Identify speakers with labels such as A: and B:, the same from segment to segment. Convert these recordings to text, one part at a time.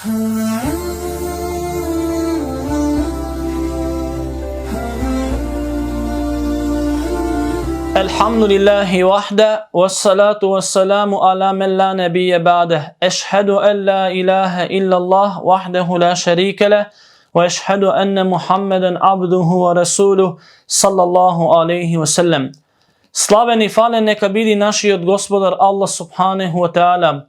A: Alhamdulillahi wahda, wassalatu wassalamu ala man la nabiyya ba'dah. Ashhadu an la ilaha illallah wahdahu la sharika lah, wa ashhadu anna Muhammadan abduhu wa rasuluh sallallahu alaihi wasallam. Slaven i falen neka bidi naši od gospodar Allah subhanahu wa ta'ala.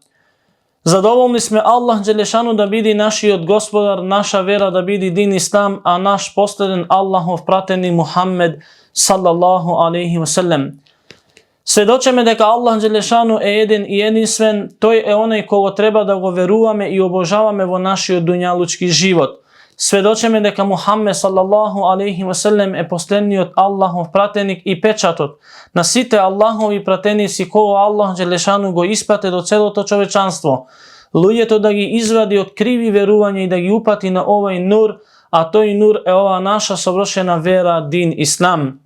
A: Zadovoljni sme Allah Đelešanu da bidi naši od gospodar, naša vera da bidi din Islam, a naš posleden Allahov prateni Muhammed sallallahu alaihi wasallam. Svedočeme deka Allah Đelešanu je jedan i jedinstven, to je onaj kogo treba da go verujeme i obožavame vo naši dunjalučki život. Svedočeme deka Muhammed sallallahu alaihi wasallam je poslednji od Allahov pratenik i pečatot na site Allahovi pratenici kogo Allah Đelešanu go ispate do celo to čovečanstvo. Luje to da gi izvadi od krivi veruvanja i da gi upati na ovaj nur, a to i nur je ova naša savršena vera, din Islam.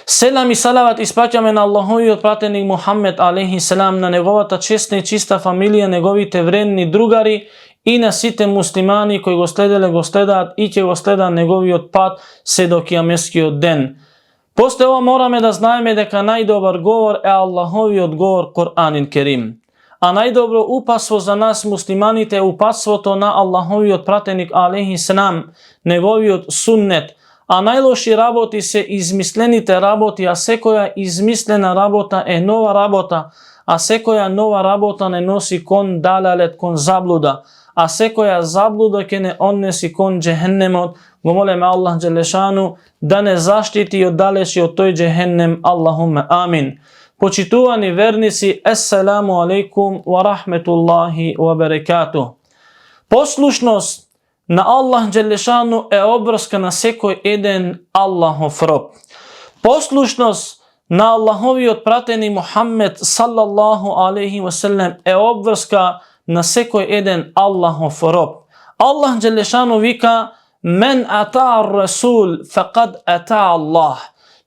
A: Selam i salavat ispraćame na Allahovi od pratenik Muhammed alaihi salam, na njegovata čestna i čista familija, njegovite vredni drugari i na site muslimani koji go sledele, go sledat i će go sledat njegovi otpad sve do kijametski od den. Posle ovo morame da znajeme deka najdobar govor je Allahovi odgovor Kur'anin Kerim. A najdobro upasvo za nas muslimanite je upasvo to na Allahovi od pratenik alaihi salam, njegovi od sunnet. A najloši raboti se izmislenite raboti, a se koja izmislena rabota je nova rabota, a se koja nova rabota ne nosi kon dalalet, kon zabluda, a se koja zabluda ke ne odnesi kon džehennemot. Gomoleme Allah Đelešanu da ne zaštiti i oddaleči od toj džehennem. Allahumme amin. Počituvani vernici, assalamu alaikum wa rahmetullahi wa barakatuh. Poslušnost na Allah Đelešanu je obrska na sekoj eden Allahov rob. Poslušnost na Allahovi odprateni Muhammed sallallahu alaihi wasallam je obrska na sekoj eden Allahov rob. Allah Đelešanu vika: men ata rasul faqad ata Allah.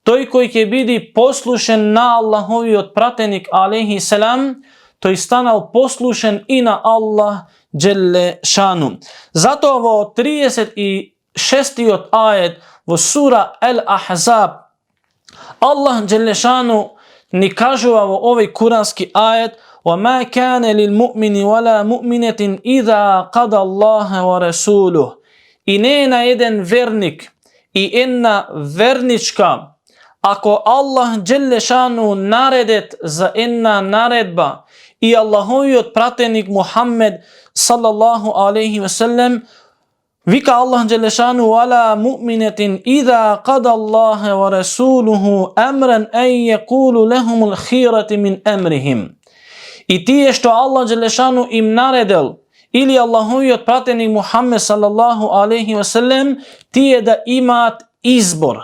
A: Toj koji će biti poslušen na Allahovi odpratenik alaihi salam, to je stanal poslušen i na Allah Đelešanu. Zato ovo 36. od ajet u sura Al-Ahzab, Allah Đelešanu ni kažuva u ovaj kuranski ajet: وَمَا كَانَ لِلْمُؤْمِنِ وَلَا مُؤْمِنَةٍ إِذَا قَدَ اللَّهَ وَرَسُولُهُ. I ne na jedan vernik i jedna vernička, ako Allah Đelešanu naredet za jedna naredba i Allahovi odpratenik Muhammed sallallahu alaihi wasallam, vika Allah Đelešanu: وَلَا مُؤْمِنَةٍ إِذَا قَدَ اللَّهَ وَرَسُولُهُ أَمْرًا أَنْ يَقُولُ لَهُمُ الْخِيرَةِ مِنْ أَمْرِهِمْ. I tije što Allah Đelešanu im naredel, ili Allahovi odpratenik Muhammed sallallahu alaihi wasallam, tije da imat izbor.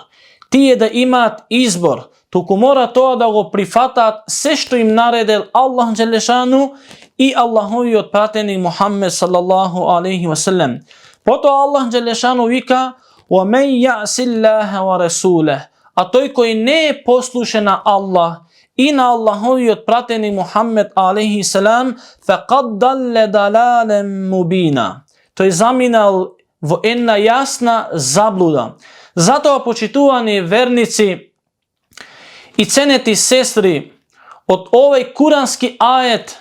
A: Tije da imat izbor. Tuku mora to da go prifatat sve što im naredel Allah Đelešanu i Allahovi odpratenik Muhammed sallallahu alaihi wasallam. Poto Allah Đelešanu vika: وَمَنْ يَعْسِ اللَّهَ وَرَسُولَهُ. A toj koji ne posluše na Allah i na Allahovi odprateni Muhammed alaihi salam, faqad dalle dalalen mubina. To je zaminal v jedna jasna zabluda. Zato, počituvani vernici i ceneti sestri, od ovaj kuranski ajet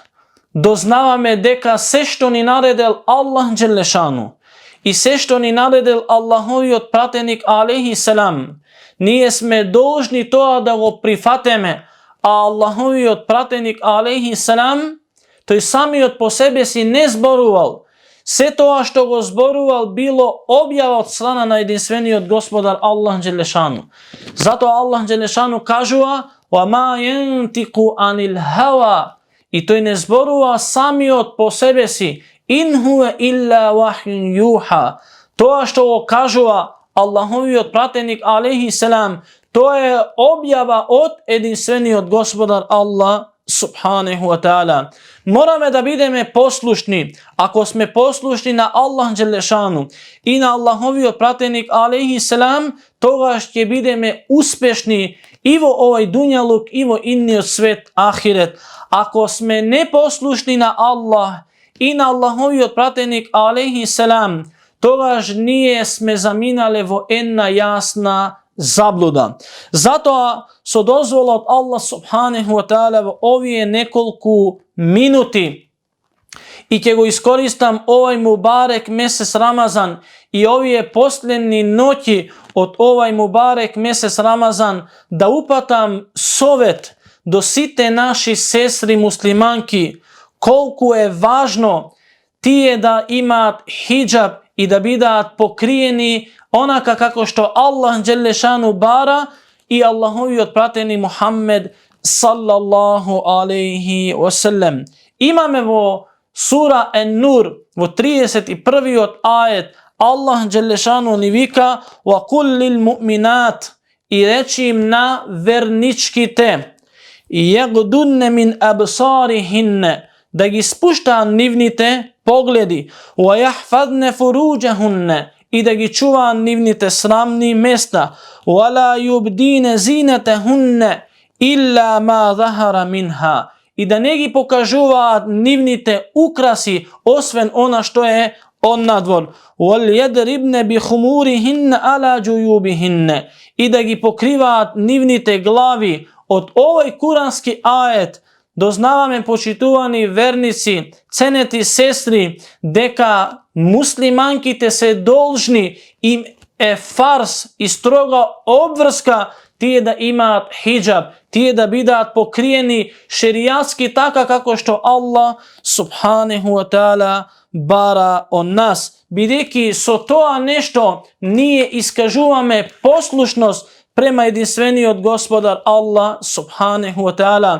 A: doznavame deka sve što ni naredel Allah Đelešanu i sve što ni naredel Allahovi odpratenik alaihi salam, nije sme dužni to da go prifateme, a Allahovi odpratenik alaihi salam, to je sami od po sebe si ne zboruval. Sve to što go zboruval bilo objava od strana na jedinstveni od gospodar Allah Đelešanu. Zato Allah Đelešanu kažuva: وَمَا يَنْتِقُ عَنِ الْهَوَا. I to je ne zboruva sami od po sebe si. إِنْ هُوَ إِلَّا وَحْيٌ يُوحَى. To što go kažuva Allahovi odpratenik alaihi salam, to je objava od jedinstveni od gospodar Allah subhanahu wa ta'ala. Moramo da budemo poslušni. Ako sme poslušni na Allah Đelešanu i na Allahovi odpratenik alaihi salam, toga će budemo uspešni i vo ovaj dunjaluk i vo inni od svet ahiret. Ako sme neposlušni na Allah i na Allahovi otpratenik alejhi selam, тогаш ние сме заминале во една јасна заблуда. Затоа, со дозвола од Аллах субханеху ва таала во овие неколку минути и ќе го искористам овај мубарек месец Рамазан и овие последни ноќи од овај мубарек месец Рамазан да упатам совет до сите наши сестри муслиманки колку е важно тие да имаат хиджаб и да бидат покриени онака како што Аллах Джелешану бара и Аллаховиот пратени Мухаммед саллаллаху алейхи васелем. Имаме во сура Ен-Нур во 31-иот ајет Аллах Джелешану ни вика ва кул лил муъминат и речи им на верничките јагдунне мин абсарихинне да ги спуштаат нивните погледи ва јахфадне фуруджахунне и да ги чуваат нивните срамни места вала јубдине зинетехунне илла ма захара минха и да не ги покажуваат нивните украси освен она што е однадвор вал јадрибне би хумурихинне ала џујубихинне и да ги покриваат нивните глави. Од овој курански ајет дознаваме, почитувани верници, ценети сестри, дека муслиманките се должни, им е фарс и строга обврска тие да имаат хиджаб, тие да бидат покриени шеријатски така како што Аллах субханеху ва таала бара од нас. Бидејќи со тоа нешто ние искажуваме послушност према единствениот Господар Аллах субханеху ва таала.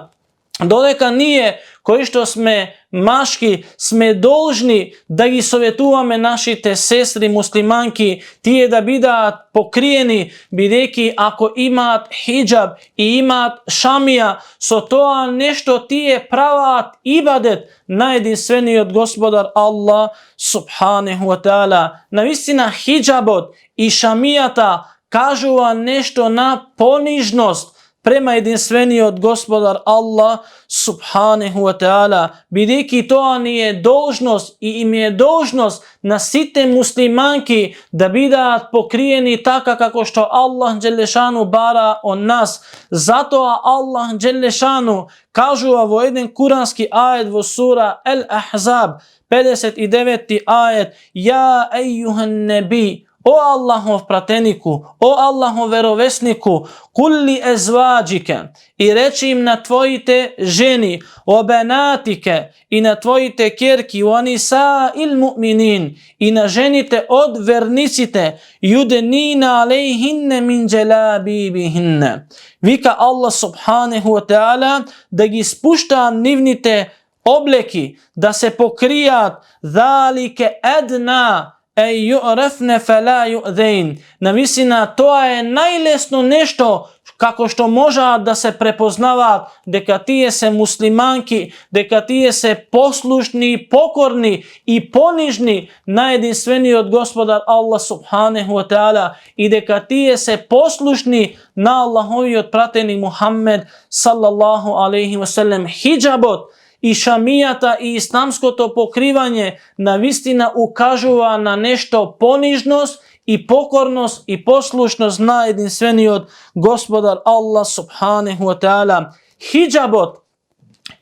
A: Додека ние, кои што сме машки, сме должни да ги советуваме нашите сестри муслиманки, тие да бидат покриени, бидејќи ако имаат хиджаб и имаат шамија, со тоа нешто тие праваат ибадет на единствениот Господар Аллах субханеху ва таала. Навистина хиджабот и шамијата кажува нешто на понижност према единствениот Господар Аллах субханеху ва таала, бидејќи тоа ни е должност и им е должност на сите муслиманки да бидат покриени така како што Аллах Джелешану бара од нас. Затоа Аллах Джелешану кажува во еден курански ајет во сура Ал-Ахзаб 59-ти ајет: Ја ејюхан неби, о Аллахов пратенику, о Аллахов веровеснику, кулли езваджике, и речи им на твоите жени, о бенатике, и на твоите керки, о ниса ил муъминин, и на жените од верниците, юденина алейхинне мин джелабибихинне. Вика Аллах субханеху ва таала да ги спушта нивните облеки, да се покријат, залике една, ю'рафне фала ю'зейн. Навистина тоа е најлесно нешто како што можат да се препознаваат дека тие се муслиманки, дека тие се послушни, покорни и понижни на единствениот Господар Аллах субханеху ва таала и дека тие се послушни на Аллаховиот пратени Мухаммед саллаллаху алейхи ва селем. Хиджабот и шамијата и исламското покривање навистина укажува на нешто понижност и покорност и послушност на единствениот Господар Аллах субханеху ва таала. Хиджабот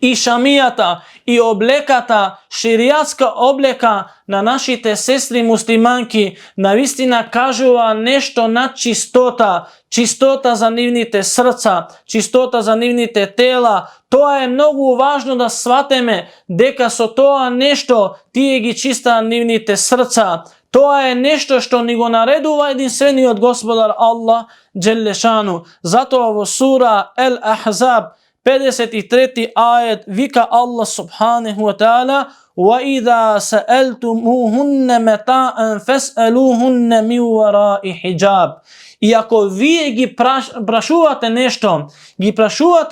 A: и шамијата и облеката, шеријатска облека на нашите сестри муслиманки навистина кажува нешто на чистота, чистота за нивните срца, чистота за нивните тела. Тоа е многу важно да сватеме дека со тоа нешто тие ги чистаат нивните срца. Тоа е нешто што ни го наредува единствениот Господар Аллах Джелешану. Затоа во сура Ал-Ахзаб 53-ти ајет вика Аллах субханеху ва таала: "Ва иза саелтумухунна мата'ан фас'алухунна мин вара'i хиджаб." И ако вие ги прашувате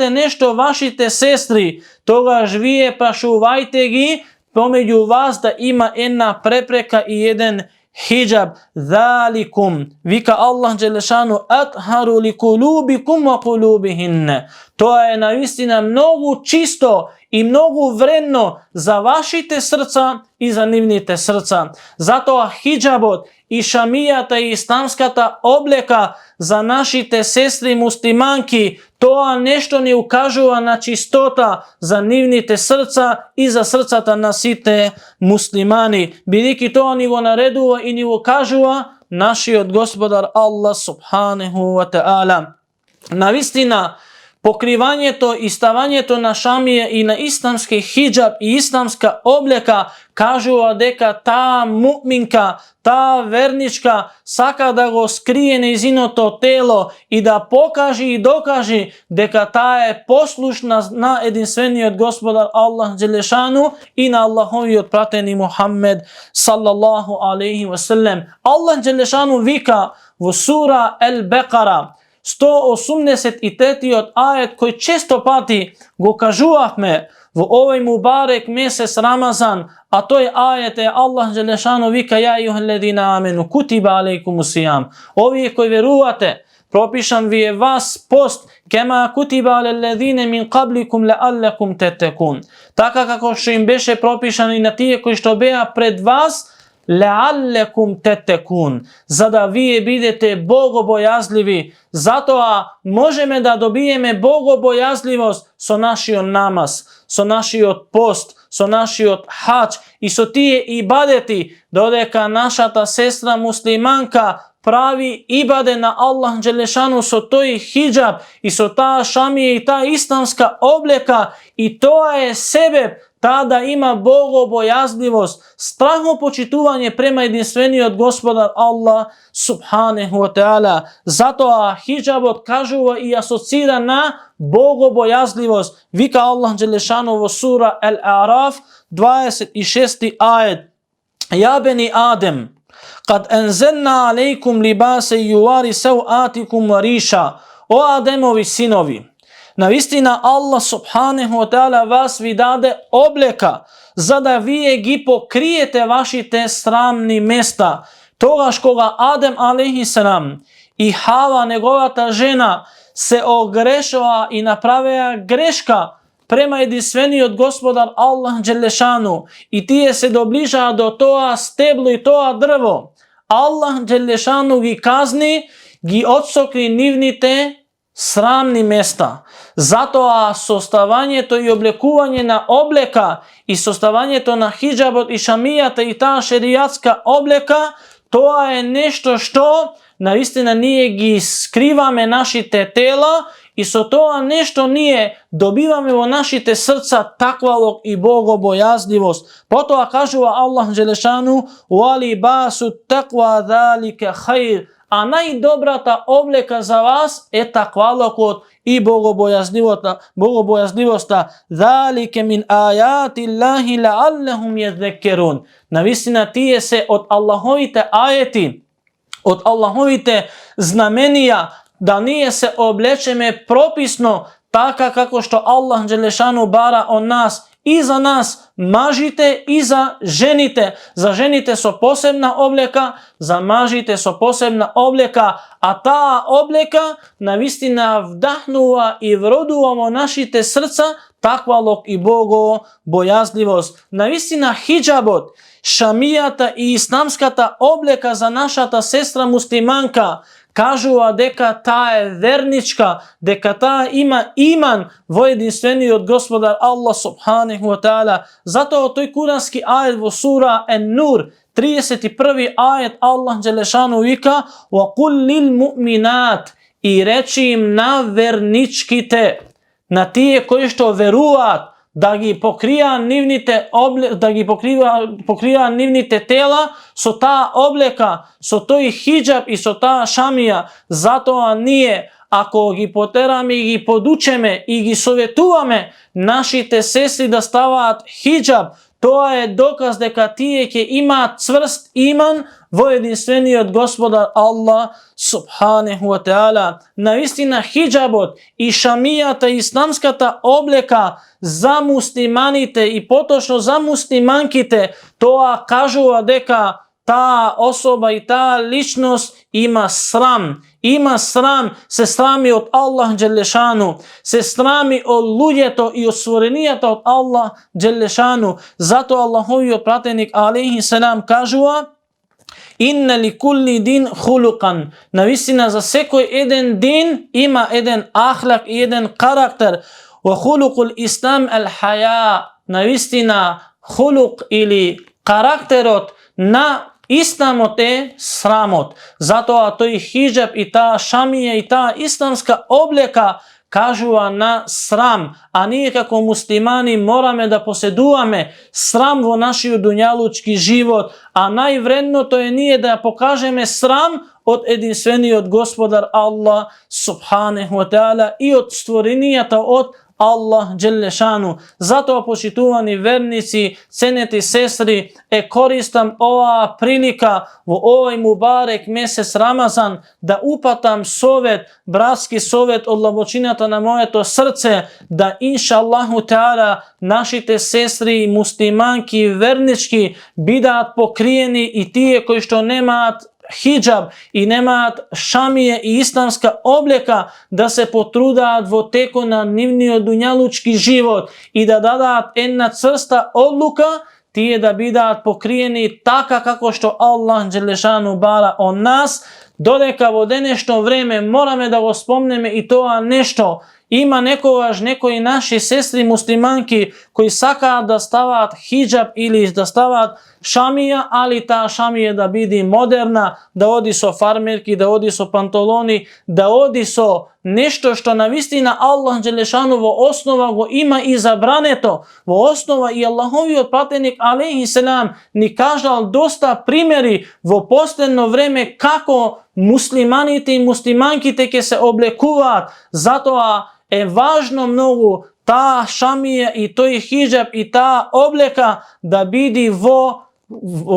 A: нешто вашите сестри, тогаш вие прашувајте ги помеѓу вас да има една препрека и еден хиджаб. Заликум, вика Аллах Джелешану, атхару ли кулубикум ва кулубихинне. Тоа е наистина многу чисто и многу вредно за вашите срца и за нивните срца. Затоа хиджабот и шамијата и исламската облека за нашите сестри муслиманки, тоа нешто ни укажува на чистота за нивните срца и за срцата на сите муслимани. Бидејќи тоа ни го наредува и ни го кажува нашиот Господар Аллах субханаху ва таала. Навистина, покривањето и ставањето на шамија и на исламски хиджаб и исламска облека кажува дека таа муъминка, таа верничка сака да го скрие нејзиното тело и да покаже и докаже дека таа е послушна на единствениот Господар Аллах Джелешану и на Аллаховиот пратени Мухаммед саллаллаху алейхи ва селем. Аллах Джелешану вика во сура Ал-Бекара 183 ајет, кој често пати го кажувавме во овој мубарек месец Рамазан, а тој ајет е Аллах Джелешану вика: ја ејухеллезина амену кутиба алейкумус сијам. Овие кои верувате, пропишан ви е вас пост, кема кутиба алеллезине мин кабликум леаллекум теттекун. Така како што им беше пропишан и на тие кои што беа пред вас, леаллекум теттекун, за да вие бидете богобојазливи. Затоа можеме да добиеме богобојазливост со нашиот намаз, со нашиот пост, со нашиот хаџ и со тие ибадети, додека нашата сестра муслиманка прави ибаде на Аллах Джелешану со тој хиджаб и со таа шамија и таа исламска облека, и тоа е себеб таа да има богобојазливост, страхопочитување према единствениот Господар Аллах субханаху ва таала. Затоа хиджабот кажува и асоцира на богобојазливост. Вика Аллах Джелешану во сура Ал-Араф 26 ајет: ја бени Адем, кад ензелна алейкум либасе јувари сеуатикум вариша. О Адемови синови, навистина Аллах субханаху ва таала вас ви даде облека за да вие ги покриете вашите срамни места. Тогаш кога Адем алейхи селам и Хава, неговата жена, се огрешува и направеа грешка према единствениот Господар Аллах Джелешану и тие се доближаа до тоа стебло и тоа дрво, Аллах Джелешану ги казни, ги отсокри нивните срамни места. Затоа составањето и облекување на облека и составањето на хиджабот и шамијата и таа шеријатска облека, тоа е нешто што наистина ние ги скриваме нашите тела и со тоа нешто ние добиваме во нашите срца таквалок и богобојазливост. Потоа кажува Аллах Джелешану: "Вали басу таква залика хаир", а најдобрата облека за вас е таквалокот и богобојазливоста. Залике мин ајати Аллахи лааллахум јазекерун. Навистина тие се од Аллаховите ајети, од Аллаховите знаменија, да ние се облечеме прописно, така како што Аллах Джелешану бара од нас, и за нас, мажите и за жените. За жените со посебна облека, за мажите со посебна облека, а таа облека навистина вдахнува и вродува во нашите срца таквалок и богобојазливост. Навистина хиджабот, шамијата и исламската облека за нашата сестра муслиманка кажува дека таа е верничка, дека таа има иман во единствениот Господар Аллах субханаху ва таала. Затоа тој курански ајет во сура Ен-Нур 31 ајет Аллах Джелешану вика: "Ва кул лил муъминат", и речи им на верничките, на тие кои што веруваат, да ги покријаат нивните покријаат нивните тела со таа облека, со тој хиджаб и со таа шамија. Затоа ние, ако ги потераме и ги подучеме и ги советуваме нашите сестри да ставаат хиджаб, тоа е доказ дека тие ќе имаат цврст иман во единствениот Господар Аллах субханаху ва таала. Наистина хиджабот и шамијата, исламската облека за муслиманите и поточно за муслиманките, тоа кажува дека ta osoba i ta ličnost ima sram. Ima sram, se srami od Allah Đelešanu, se srami od ludjeto i od stvorenijata od Allah Đelešanu. Zato Allahovi pratjenik alejhi selam kažu: Inna li kulli din hulukan. Navistina za sekoj jedan din ima jedan ahlak i jedan karakter. Wa hulukul islam al haja. Navistina huluk ili karakterot na islamot je sramot. Zato a to je hijab i ta šamije i ta islamska obleka kažu na sram, a nije kako muslimani morame da posedujeme sram vo naši dunjalučki život, a najvredno to je nije da pokažeme sram od jedinstveni od gospodar Allah subhanahu wa ta'ala i od stvorenijata od Allah Đelešanu. Zato, poštovani vernici, cenjeni sestri, koristam ova prilika u ovaj mubarek mjesec Ramazan da upatam sovet, bratski sovet od labočinata na moje to srce, da inša Allahu ta'ala našite sestri i muslimanki vernički bidat pokrijeni i tije koji što nemat hijab i nemat šamije i islamska obleka da se potrudat vo teko na nivnio dunjalučki život i da dadat jedna crsta odluka tije da bidat pokrijeni taka kako što Allah Đelešanu bara o nas. Dodeka vode nešto vreme morame da go spomneme i to a nešto. Ima nekoj naši sestri muslimanki koji saka da stavat hijab ili da stavat šamija, ali ta šamija da bidi moderna, da odi so farmerki, da odi so pantoloni, da odi so nešto što navistina Allah Đelešanovo osnova go ima i zabraneto. Vo osnova i Allahovi pratjenik alejhi selam ni kažal dosta primjeri vo posljedno vreme kako muslimanite i muslimanki teke se oblekuvat. Zato je važno mnogo ta šamija i to je hijab i ta obleka da bidi vo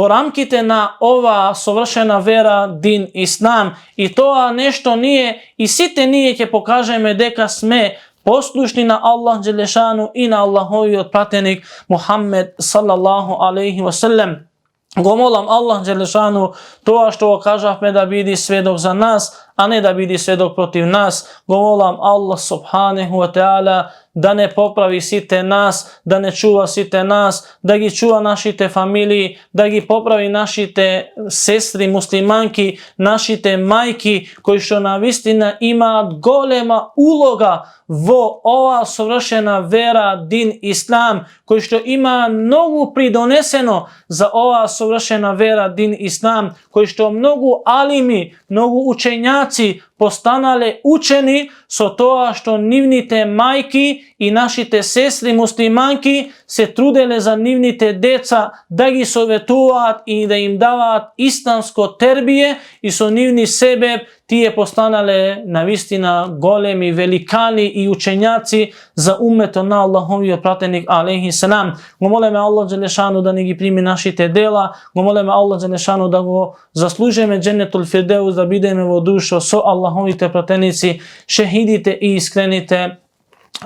A: ramkite na ova savršena vera din islam. I to nešto nije i site nije ke pokažeme deka sme poslušni na Allah Đelešanu i na Allahovi pratjenik Muhammed sallallahu alaihi wa sallam. Gomolam Allah Đelešanu to što kažahme da bidi svedok za nas, a ne da bidi svedok protiv nas. Gomolam Allah subhanahu wa ta'ala da ne popravi site nas, da ne čuva site nas, da gi čuva našite familiji, da gi popravi našite sestri muslimanki, našite majki koji što na vistina ima golema uloga vo ova savršena vera din islam, koji što ima mnogo pridoneseno za ova savršena vera din islam, koji što mnogo alimi, mnogo učenjaci postanale učeni so toa što nivnite majki i našite sestri muslimanki se trudele za nivnite deca da gi sovetuvat i da im davat islamsko terbije i so nivni sebe tije postanale na vistina golemi velikani i učenjaci za umeto na Allahovi pratjenik alejhi selam. Gomoleme Allah Đelešanu da ne gi primi našite dela, gomoleme Allah Đelešanu da go zaslužeme džennetul firdeus, da bideme vo dušo so Allahovi pratjenici, šehidite i iskrenite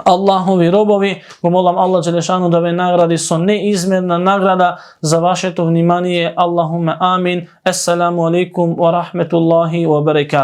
A: Allahovi robovi. Gomolam Allah Đelešanu da ve nagradi so neizmjerna nagrada za vaše to vnimanije. Allahumma amin. Assalamu alaikum wa rahmetullahi wa barakatuh.